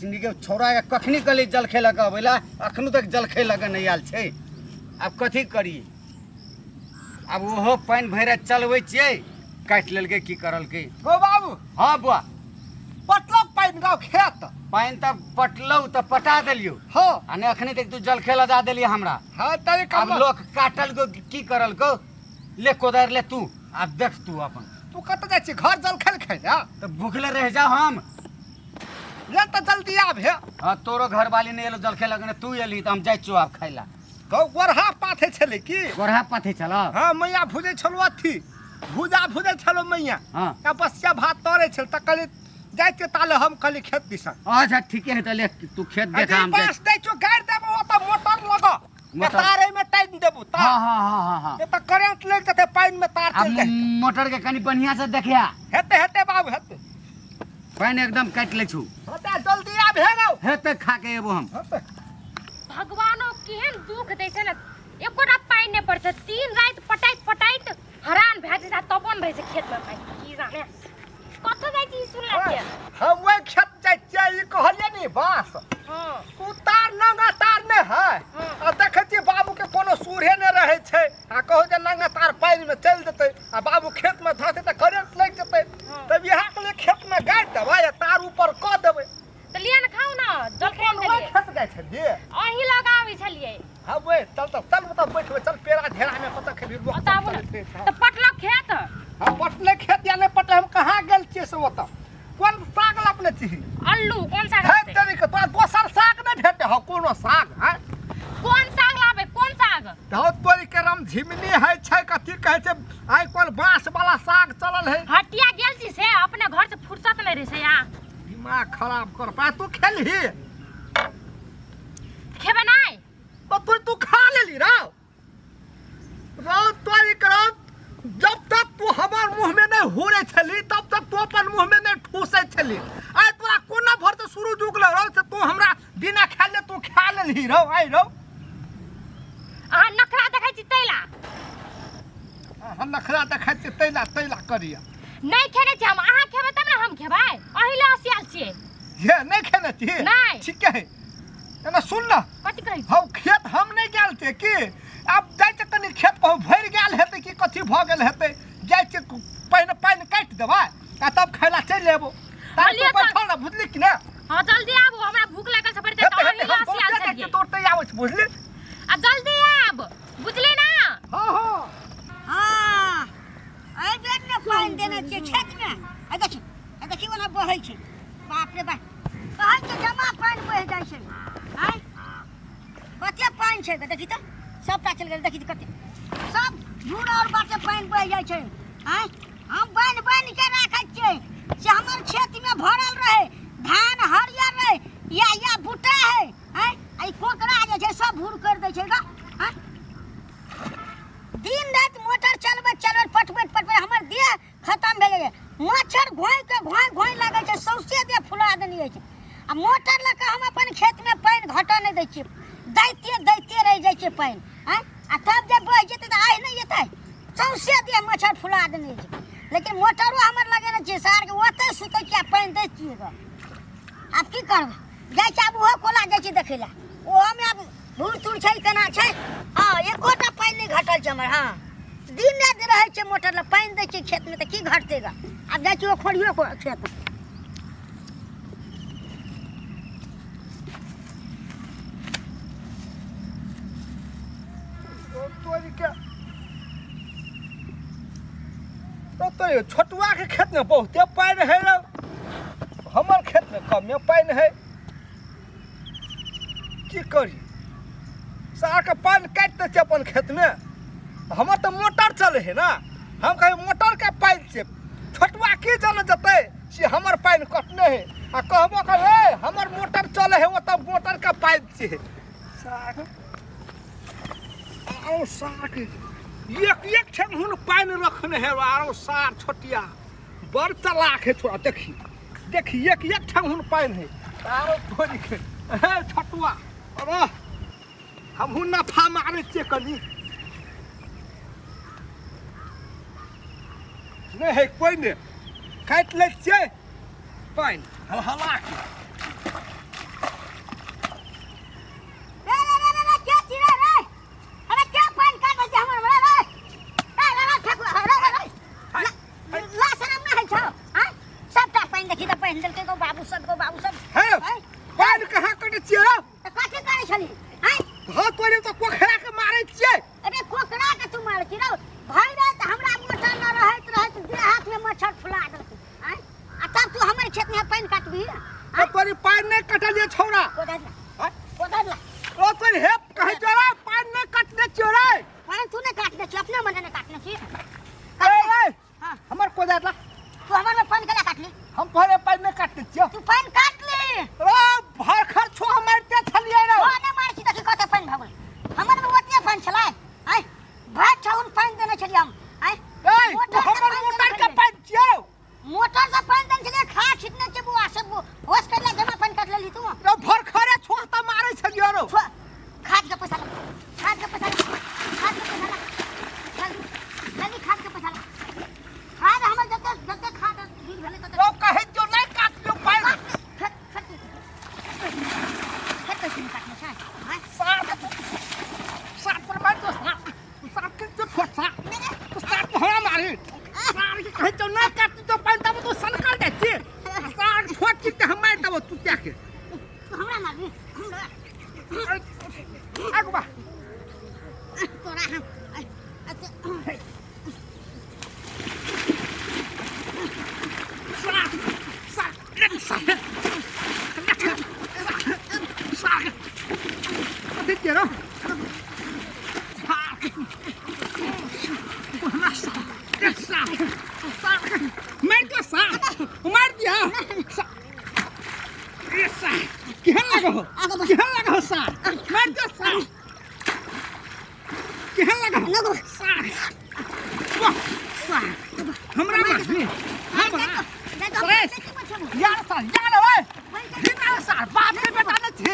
सिनी के छौड़ा के कखनी कहली जलखै लऽ कऽ अबै लए, अखनो तक जलखै लऽ कऽ नहि आयल छै। आब कथी करी? आब ओहो पानि भरि राति चलबै छियै, काटि लेलकै की करलकै। गो बाबू। हाँ बुआ। पटलो पानि गाँव खेत? पानि तऽ पटलौ तऽ पटा देलियौ। हाँ। आ नहि अखने तक तू जलखै लऽ जा देलियै हमरा। हाँ तरी आब लोक काटलको की करलको। ले कोदारि ले तू, आब देख तू अपन। तू कतऽ जाइ छी? घर जलखै खाइ ला? तऽ भूखले रहि जाउ हम। ले तऽ जल्दी आब हे। हाँ तोरो घरवाली नहि एलो जलखै लगने, तू एलही तऽ हम जाइ छियौ आब खाइ ला। गौ गोरहा पाथै छलै की? गोरहा पाथै छल। हाँ मैया भुजै छलौ, अथी भुजा भुजै छलौ मैया। हाँ। आ बसिया भात तरै छल तऽ कहली जाइ छियै ताले, हम कहली खेत दिसन। अच्छा ठीके है, तऽ ले तू खेत देख, हम जाइ। बाँस दै छियौ, गाड़ि देबौ ओतऽ मोटर लग। मोटर? तार एहिमे टाँगि देबौ तार। हाँ हाँ हाँ हाँ हाँ। एतऽ करेंट लागि जेतै, पानि मे तार आब चलि जाइ। मोटर के कनि बढ़िया से देखिया। हेतै हेतै बाबू हेतै। पानि एकदम काटि लै छौ। हेतै, जल्दी आब हे रौ। हेतै, खा के एबो हम। हेतै। भगवानो केहन दुख दै छै ने, एकोटा पानि नहि पड़ै छै। 3 राति पटाइत पटाइत हरान भए जाइ छै, तबो ने रहै छै खेतमे पानि। की जाने कतऽ जाइ छी सुनला के। हम ओहि खेत जाइ छियै, ई कहलियै नी बाँस। हाँ। ओ तार नंगा तार नहि है। हाँ। आ देखै छियै बाबू के कोनो सूरे नहि रहै छै, आ कहू जे नंगा तार पानि मे चलि जेतै आ बाबू खेत मे धसतै तऽ करेंट लागि जेतै। हाँ। तब इएह के लिए खेत मे गाड़ि देबै आ तार ऊपर कऽ देबै। तऽ लिअ ने, खाउ ने जलखै। कोन ओहि खेत जाइ छलियै? अहीं लग आबै छलियै। हाँ वे चल तब, चल तब बैठबै, चल पेड़ा घेरा में कतऽ खेबी? लोक ओतऽ आबू ने। सब तऽ पटलक खेत? हाँ पटले खेत या नहि पटले, हम कहाँ गेल छियै से ओतऽ। कोन साग लपने छी? अल्लू। कोन साग है लगतै? तेरी के तोरा दोसर साग नहि भेटे हौ कोनो साग है? कोन साग लाबै, कोन साग? धौ तोरी के रम झिमनी है छै, कथी कहै छै आइ कोन बाँस वाला साग चलल है। हटिया गेल छी से अपने घर से फुर्सत नहि रहै छै या। दिमाग खराब कर पा। तू खेलही? खेबै नहि। तो तू तू खा लेली रौ रौ तोरी करो। जब तक तू हमर मुंह में नहीं हुरे छली तब तक तू अपन मुंह में नहीं ठूसै छली। आइ तोरा कोना भर से शुरू जुगल रौ से तू हमरा बिना खाले तू खा लेलही रौ आइ रौ। अहाँ नखरा देखै छी तैला। हम नखरा देखै छी तैला? तैला करिया नहि खेने छी हम, अहाँ खेबै तब ने हम खेबै। अहीं लए हसियाल छियै। ये नहीं खेने छी? नहि। ठीक है, एना सुन ना। कथी कहै छी? हौ खेत हम नहीं गेल छियै की, आब जाइ छियै कनि खेत कहूँ भरि गेल हेतै कि कथी भऽ गेल हेतै। जाइ छियै पहिने पानि काटि देबै आ तब खाय ला चलि एबो। हँ, तब लिअ तू चल। बैठल रह, बुझली कि ने? हाँ जल्दी आबू, हमरा भूख लागल छै बड़ी। हेतै तऽ हेतै, अहीं लए हम हसियाल दौड़ते जाइ छलियै। छियै, दौड़ते आबै छी, बुझली? आ जल्दी आब, बुझली ना? हाँ हाँ। हाँ एहि बेर ने पानि देने छियै खेतमे, आ देखी आ देखी ओना बहै छै। बाप रे बाप, कहै छै जमा पानि बहि जाइ छै। आँय कते पानि छै, देखी तऽ सबटा चलि गेल। देखी तऽ कते सब झूर आओर बाटे पानि बहि जाइ छै। आँय हम बान्हि बान्हि के राखै छियै से हमर खेतमे भरल रहै, धान हरियर रहै या या बूटा है। आँय आ ई कोकरा जे छै सब भूर करि दै छै ग। आँय दिन राति मोटर चलबैत चलबैत पटबैत पटबैत हमर देह खतम भए गेलै। मच्छर घोइ के घोइ घोइ लागै छै, सौंसे देह फुला देने अछि। आ मोटर लऽ कऽ हम अपन खेतमे पानि घटऽ नहि दै छियै, दैते दैते रहि जाइ छियै पानि। आँय आ तब जे बहि जेतै तऽ आहि नहि एतै? सौंसे देह मच्छर फुला देने अछि। लेकिन मोटरो हमर लगेने छियै सारके, ओतहि सुतै छियै आ पानि दै छियै गऽ। आब की करबै, जाइ छियै आब ओहो कोला जाइ छियै देखै लए, ओहोमे आब भूर तूर छै केना छै। हँ एकोटा पानि नहि घटल छै हमर। हँ दिन राति रहै छै मोटर लग, पानि दै छियै खेतमे तऽ की घटतै गऽ। आब जाइ छियै ओ खोरियो खेत। तोरी के तो छोटुआ के खेत में बहुते पानि है रौ, हमर खेत में कमे पानि है। की करी, सारके पानि काटि दै छै अपन खेतमे। हमर तऽ मोटर चलै है ने, हम कही मोटरके पानि छै। छोटुआ की जाने जेतै से हमर पानि कटने है। आ कहबो कर हे हमर मोटर चलै है, ओतऽ मोटरके पानि छै। साग आओ साग एक एक ठेहुन पानि रखने है। आरो सार छोटिया बड़ चलाक है छोड़ा, देखी देखी एक एक ठेहुन पानि है। आरो तोरी के हे छोटुआ, अरे हमहूँ नफा मारै छियै कनि। नहि है कोइ नहि, काटि लै छियै पानि हलहला के। कोदार ला। आय? कोदार ला। ओ तो हे कहे चोरा पानि नहि कटने चोरा। पानि तू नहि काटने छी, अपने मने नहि काटने छी। ए ए। हाँ। हमर कोदार ला। तू हमर में पानि केना काटली? हम पहले पानि नहि काटने छियो। तू पानि काटली। ओ भर खर छो हम मारिते छलियै रे। ओ नहि मारै छी, देखी कते पानि भऽ गेल। हमर में ओते पानि छलै? आय, भात छाउन पानि देने छलियै हम। आय, ए, मोटर से हमर पानि देने मोटर के छलियै। पानि छियो। मोटर से पानि देने छलियै, खाद छिटने छियै बुआ सब, होश करला जमा पानि काटि लेली तू। रो भर खरे छो त मारै छलियै रो। खाद के पैसा ला, खाद के पैसा ला, खाद के पैसा ला, जल्दी जल्दी खाद के पैसा ला। खाद हमर जते जते खाद गिर भेलै तते। रो कहै जो नहि काटलियो पानि। फेर फेर फेर कैसे काटने छै? आँय? सात सात पर मार दो, सात सात के जो छोट सात तो सात हमरा मारी। सार के कहै जो नहि काटली तो पानि तब तो सनकल जाइ छी। सार छोट छी त हम मारि देबो तू क्या के। तू हमरा मारबी? हमरा आगू बा। तोरा हम सात सात एक सात सात कथी छियै रौ? सात हमरा सात एक सात सात मारि दियौ, सात मारि दियौ। ए सात केहन लागो हो? केहन लागो हो? सात मारि दियौ, सात केहन लागो हो? सात वाह, सात हमरा मारबी हमरा? यार साल यार ओए हिना साल बाप के बेटा न छी।